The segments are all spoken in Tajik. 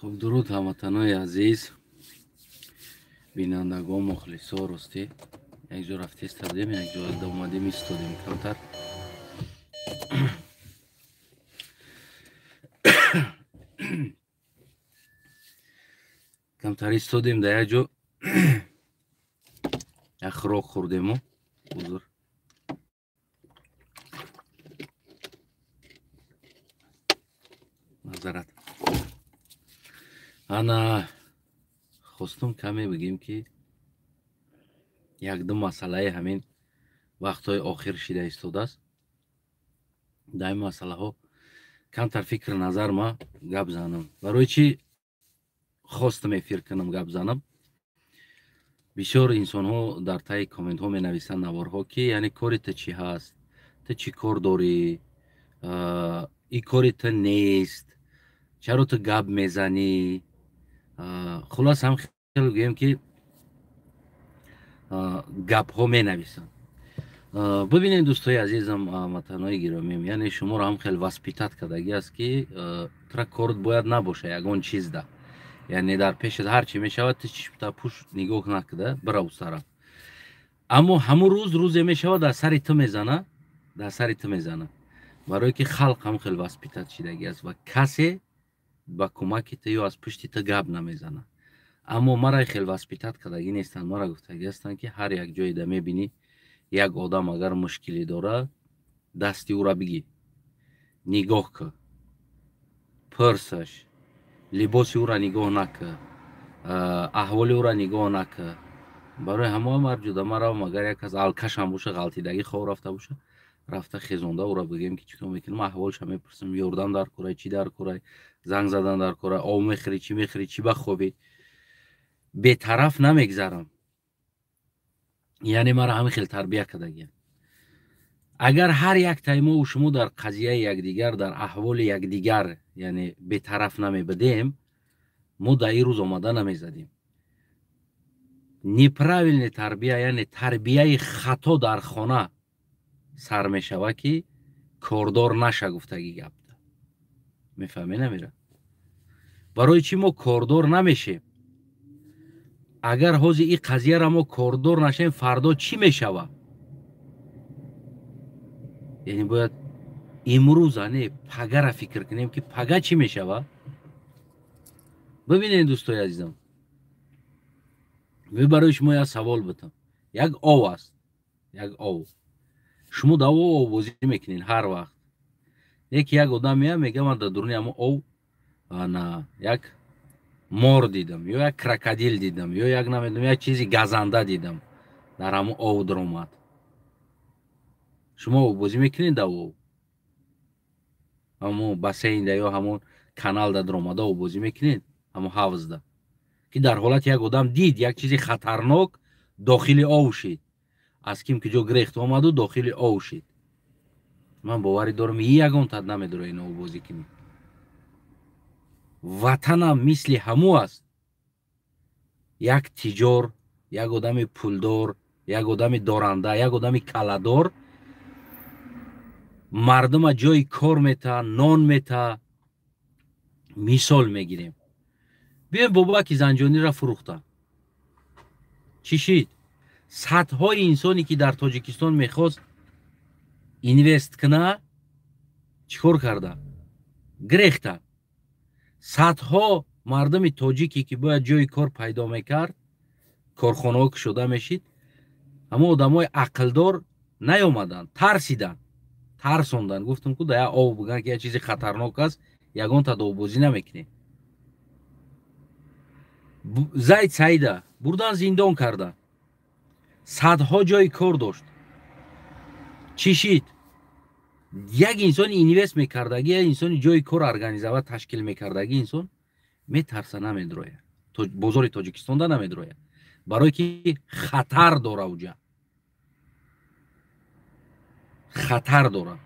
Хуб, дуруд, ҳамватанои азиз, бинандагон, мухлисо. Ростӣ, якҷо рафта истодем, якҷо омадем, истодем камтар. Камтар истодем дар як ҷо, як хӯрок хӯрдему, узр. Назарат. Ана, хостум каме бигем, ки якду масъалаи ҳамин вақтҳои охир шида истодааст. Дар ин масъалаҳо камтар фикр назар ма гап занам. Барои чӣ хостам эфир кунам, гап занам? Бисёр инсонҳо дар таи комментҳо менависанд, наворҳо, ки яъне кори ту чӣ ҳаст, ту чӣ кор дорӣ, и кори ту нест, чаро ту гап мезанӣ? Хулас, ҳам хеле гӯем, ки гапҳо менависанд. Бибинед, дӯстои азизам, ватанои гиромиам, яъне шуморо ҳам хеле воспитать кардагӣ аст, ки тура корт бояд набоша ягон чизда. Яъне дар пешат ҳар чӣ мешавад, ту чишмта пӯш, нигоҳ накуда бирав тараф. Аммо ҳамун рӯз рӯзе мешавад, дар сари ту мезана, дар сари ту мезана, барое ки халқ ҳам хеле воспитать шидагӣ аст ва касе ба кӯмаки ту ё аз пушти ту гап намезана. Аммо мара хеле воспитать кардагӣ нестанд. Мара гуфтагӣ ҳастанд, ки ҳар як ҷоеда мебинӣ, як одам агар мушкиле дорад, дасти ӯра бигир, нигоҳ кӣ, пурсаш, либоси ӯра нигоҳ накӣ, аҳволи ӯра нигоҳ накӣ. Барои ҳамоам ҳар ҷода ман равам, агар як кас алкашам боша, ғалтидагӣ хоб рафта боша, рафта хезонда ӯра бигӯем, ки чӣ кор мекунам, аҳволша мепурсам, ёрдам дар курай, чӣ дар курай, занг задан дар курай, об мехӯрӣ, чӣ мехӯрӣ, чӣ ба хобӣ, бетараф намегзарам. Яъне мара ҳамин хел тарбия кардагиям. Агар ҳар яктаи мову шумо дар қазияи якдигар, дар аҳволи якдигар, яъне бетараф намебудем, мо дар ин рӯз омада намезадем. Неправильный тарбия, яъне тарбияи хато дар хона сар мешава, ки кордор наша гуфтагӣ гапта мефаҳме намера. Барои чӣ мо кордор намешем? Агар ҳозир ин қазияра мо кордор нашем, фардо чӣ мешава? Яъне бояд имрӯза не, пагара фикр кунем, ки пага чӣ мешава. Бибинед, дӯстои азизам, барои шумо як савол битам. Як ов аст, як ов. Шумо дар ов овбозӣ мекунед ҳар вақт. Яке як одам меяд, мега: «Ман дар дуруни ҳамон ов на як мор дидам ё як крокодил дидам, ё як, намедонам, як чизи газанда дидам, дар ҳамон ов даромад». Шумо овбозӣ мекунед дар ов, ҳамон бассейнда ё ҳамон каналда даромада овбозӣ мекунед, ҳамон ҳавзда, ки дар ҳолати як одам дид, як чизи хатарнок дохили ов шид, аз ким ки ҷо гирехт омаду дохили ов шид, ман боварӣ дорам, ягон тад намедора ин овбозӣ кунӣ. Ватанам мисли ҳамӯ аст. Як тиҷор, як одами пулдор, як одами доранда, як одами каладор мардума ҷои кор мета, нон мета. Мисол мегирем, биёем, Бобаки Занҷониро фурӯхта, чӣ шид? Садҳои инсоне, ки дар Тоҷикистон мехост инвест куна, чӣ кор карда? Гирехта. Садҳо мардуми тоҷике, ки бояд ҷои кор пайдо мекард, корхонаҳо кушода мешид, ҳамон одамои ақлдор наёмаданд, тарсиданд, тарсонданд. Гуфтам ку, да як ов бигӯянд, ки як чизи хатарнок аст, ягон тадобозӣ намекунем. Зайд Саида бурдан, зиндон кардан. Садҳо ҷои кор дошт, чӣ шид? Як инсони инвест мекардагӣ, як инсони ҷои кор организовать, ташкил мекардагӣ инсон метарса, намедрояд, бозори Тоҷикистонда намедрояд, барое ки хатар дора, уҷа хатар дора.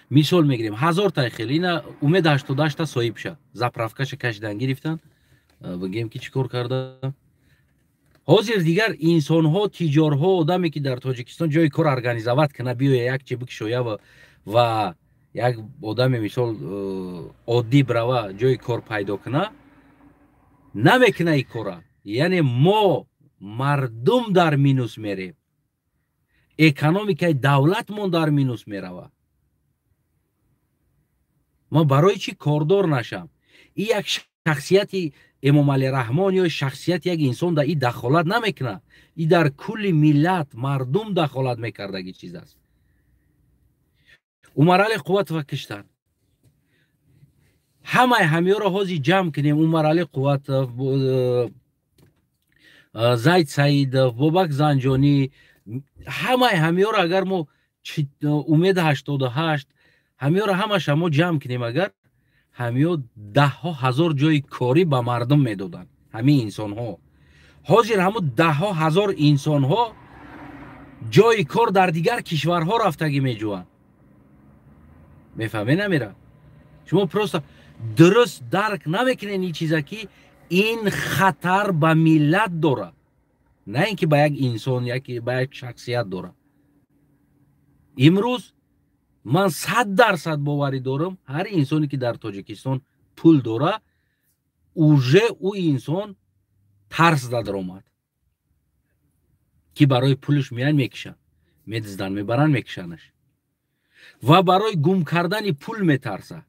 Мисол мегирем, ҳазортай хел ина Умед 88-та соҳибша заправкаша кашидан гирифтан, бигем, ки чӣ кор карда. Ҳозир дигар инсонҳо, тиҷорҳо, одаме, ки дар Тоҷикистон ҷои кор организовать кана, биёя, як чи бикушоя ва Як одаме, мисол, оддӣ брава, ҷои кор пайдо куна, намекуна и кора. Яъне мо мардум дар минус мерем, экономикаи давлатмон дар минус мерава. Ма барои чӣ кордор нашам? И як шахсияти Эмомалӣ Раҳмон ё шахсияти як инсон да и дахолат намекунад, и дар кулли миллат, мардум дахолат мекардаги чиз аст. Умарали Қувватова киштанд. Ҳамаи ҳамиёро ҳозир ҷамъ кунем: Умарали Қувватов, Зайд Саидов, Бобак Занҷонӣ, ҳамаи ҳамиёро агар мо, Умед 88, ҳамиёро ҳамаша мо ҷамъ кунем, агар ҳамиё даҳҳо ҳазор ҷои корӣ ба мардум медоданд. Ҳамин инсонҳо ҳозир, ҳамун даҳҳо ҳазор инсонҳо ҷои кор дар дигар кишварҳо рафтагӣ меҷӯянд. Мефаҳме намера? Шумо просто дуруст дарк намекунед ин чиза, ки ин хатар ба миллат дорад, на ин ки ба як инсон, яки ба як шахсият дорад. Имрӯз ман 100% боварӣ дорам, ҳар инсоне ки дар Тоҷикистон пул дора, уже ӯ инсон тарс дадаромад, ки барои пулш меян, мекишанд, медизданд, мебаранд, мекишанаш ва барои гум кардани пул метарса.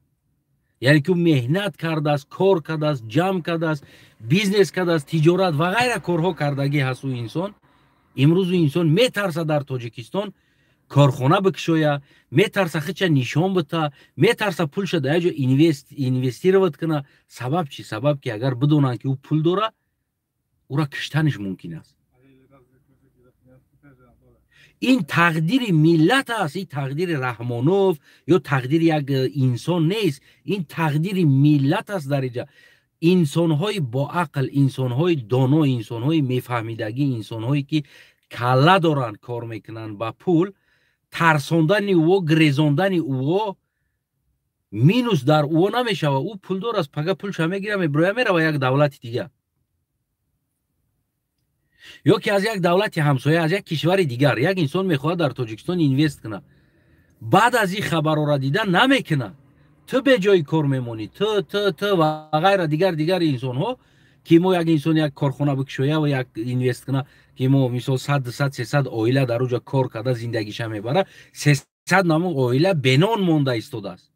Яъне ки ӯ меҳнат кардааст, кор кардааст, ҷамъ кардааст, бизнес кардааст, тиҷорат ва ғайра корҳо кардагӣ ҳаст ӯ инсон. Имрӯз ӯ инсон метарса дар Тоҷикистон корхона бикушоя, метарса хича нишон бита, метарса пулша дар як ҷо инвестировать куна. Сабаб чӣ? Сабаб ки агар бидонанд, ки ӯ пул дора, ӯра киштаниш мумкин аст. Ин тақдири миллат аст, ин тақдири Раҳмонов ё тақдири як инсон нест, ин тақдири миллат аст. Дар инҷа инсонҳои боақл, инсонҳои доно, инсонҳои мефаҳмидагӣ, инсонҳое ки калла доранд, кор мекунанд ба пул, тарсондани ӯо, грезондани ӯо минус дар ӯо намешава. Ӯ пулдор аст, пага пулша мегира, мебироя, мерава як давлати дигар ё ки аз як давлати ҳамсоя, аз як кишвари дигар. Як инсон мехоҳад дар Тоҷикистон инвест кунад, баъд аз ин хабарора дида намекунад. Ту беҷои кор мемонӣ, ту, ту, ту ва ғайра, дигар дигари инсонҳо, ки мо як инсон як корхона бикушоя ва як инвест куна, ки мо мисол 100, 200, 300 оила дар уҷа кор карда зиндагиша мебара, 300 намо оила бенон монда истодааст.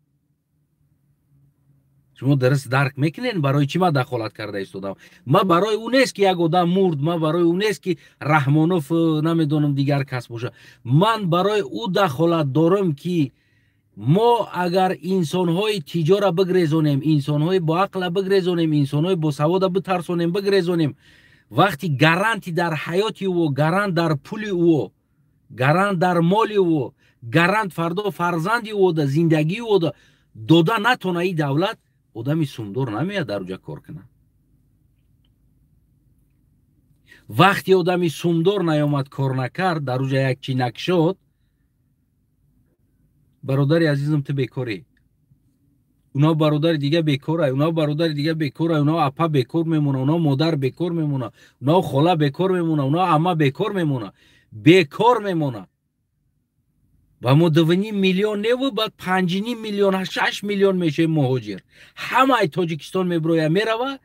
Шумо дуруст дарк мекунед, барои чӣ ман дахолат карда истодам? Ма барои ӯ нест, ки як одам мурд, ма барои ӯ нест, ки Раҳмонов, намедонам, дигар кас боша. Ман барои ӯ дахолат дорам, ки мо агар инсонҳои тиҷора бигрезонем, инсонҳои боақла бигрезонем, инсонҳои босавода битарсонем, бигрезонем, вақти гаранти дар ҳаёти ӯ, гарант дар пули ӯ, гарант дар моли ӯ, гарант фардо фарзанди ӯ да зиндагии ӯ да дода натона и давлат, одами сумдор намеяд дар уҷа кор кунад. Вақте одами сумдор наёмад, кор накард, дар уҷа як чи накшод, бародари азизам, ту бекорӣ, уно бародари дига бекора, уно бародари дига бекора, уно апа бекор мемона, уно модар бекор мемона, уно хола бекор мемона, уно ама бекор мемона, бекор мемона. Ва мо 2,5 миллион неву, баъд 5,5 миллион, 6 миллион мешавем муҳоҷир. Ҳамаи Тоҷикистон мебироя, мерава.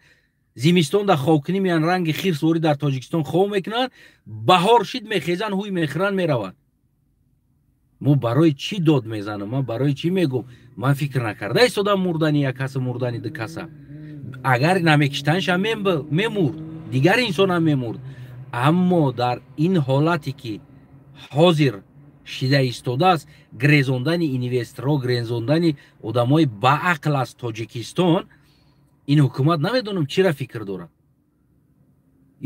Зимистон дар хобкунӣ меян, ранги хирс ворид дар Тоҷикистон хоб мекунанд, баҳор шид, мехезанд, ҳуй мехӯранд, мераванд. Мо барои чӣ дод мезанам? Ман барои чӣ мегӯм? Ман фикр накарда истодам мурдани як каса, мурдани ду каса. Агар намекиштанша, мемурд, дигар инсонам мемурд. Аммо дар ин ҳолате ки ҳозир шида истодааст, грезондани инвесторҳо, грезондани одамои баақл аз Тоҷикистон, ин ҳукумат намедонам чира фикр дорад.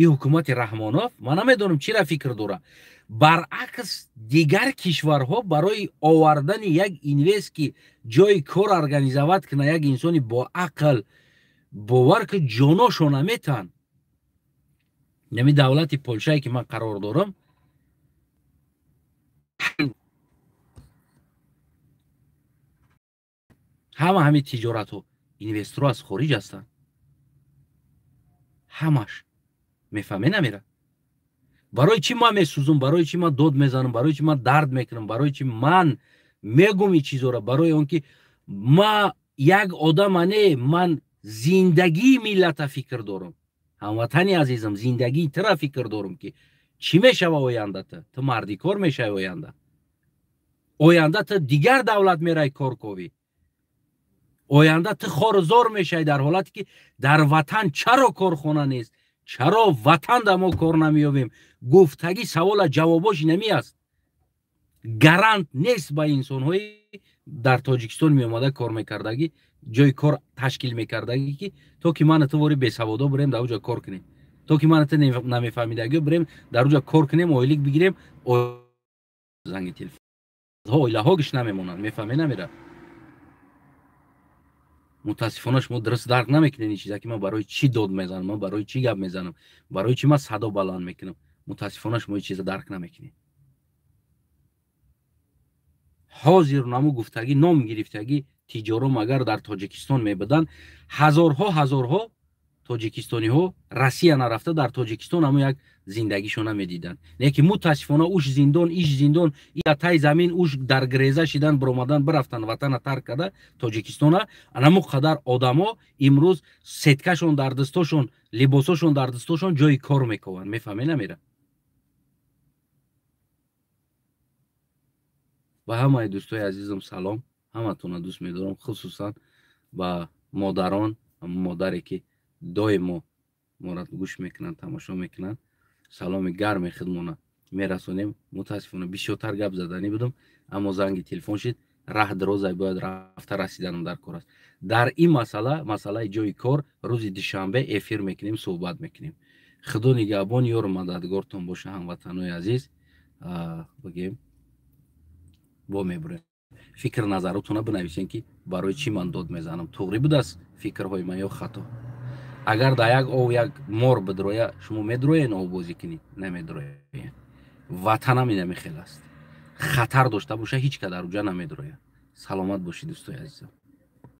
Ин ҳукумати Раҳмонов, ман намедонам чира фикр дорад. Баръакс, дигар кишварҳо барои овардани як инвест, ки ҷои кор организовать куна, як инсони боақл, бовар ки, ҷоношо наметаҳанд. Ями давлати Полшае ки ман қарор дорам, ҳама ҳамин тиҷоратҳо инвесторҳо аз хориҷ ҳастанд, ҳамаш. Мефаҳме намера, барои чӣ ман месӯзум, барои чӣ ман дод мезанам, барои чӣ ман дард мекунам, барои чӣ ман Мегум ин чизоро барои он ки ма як одама не, ман зиндагии миллата фикр дорам. Ҳамватани азизам, зиндагии тира фикр дорам, ки чӣ мешава ояндата? Ту мардикор мешавӣ оянда. Оянда ту дигар давлат мерай корковӣ. Оянда ту хору зор мешавӣ дар ҳолате ки дар ватан чаро корхона нест? Чаро ватан да мо кор намеёбем? Гуфтагӣ савола ҷавобош инами аст. Гарант нест ба инсонҳои дар Тоҷикистон меомада кор мекардагӣ, ҷои кор ташкил мекардагӣ, ки то ки мана ту вори бесаводо бирем дар уҷа кор кунем, то ки мана ту намефаҳмидагиё бирем дар уҷа кор кунем, ойлик бигирем. Занги телефон оилаҳо гиш намемонанд, мефаҳме намера. Мутаассифона, шумо дуруст дарк намекунед ин чиза, ки ман барои чӣ дод мезанам, ман барои чӣ гап мезанам, барои чӣ ман садо баланд мекунам. Мутаассифона, шумо ин чиза дарк намекунед. Ҳозир наму гуфтагӣ ном гирифтагӣ тиҷоро магар дар Тоҷикистон мебуданд, ҳазорҳо ҳазорҳо тоҷикистониҳо Россия нарафта дар Тоҷикистон ҳамо як зиндагишона медиданд. Лекин мутаассифона, уш зиндон, иш зиндон, тай замин, уш дар греза шидан, биромадан, бирафтан, ватана тарк карда Тоҷикистона. Анамо қадар одамо имрӯз сеткашон дар дастошон, либосошон дар дастошон ҷои кор мекованд. Мефаҳме намера? Ба ҳамаи дӯстои азизам салом, ҳаматонро дӯст медорам, хусусан ба модарон, модаре ки доимо моро гӯш мекунанд, тамошо мекунанд. Саломи гарми худмона мерасонем. Мутаассифона, бисёртар гап заданӣ будам, аммо занги телефон шид, раҳ дарозай, бояд рафта расиданам дар кор аст. Дар ин масъала, масъалаи ҷои кор, рӯзи душанбе эфир мекунем, суҳбат мекунем. Худо нигаҳбон, ёру мададгортон боша, ҳамватанои азиз. Бигем, бо мебурем. Фикр назаротона бинависем, ки барои чӣ ман дод мезанам, туғрӣ будааст фикрҳои ман ё хато. Агар дар як ов як мор бидроя, шумо медроен овбозӣ кунед? Намедроен. Ватанам инами хел аст, хатар дошта боша, ҳеҷ ка дар уҷа намедрояд. Саломат бошед, дӯстои азизам.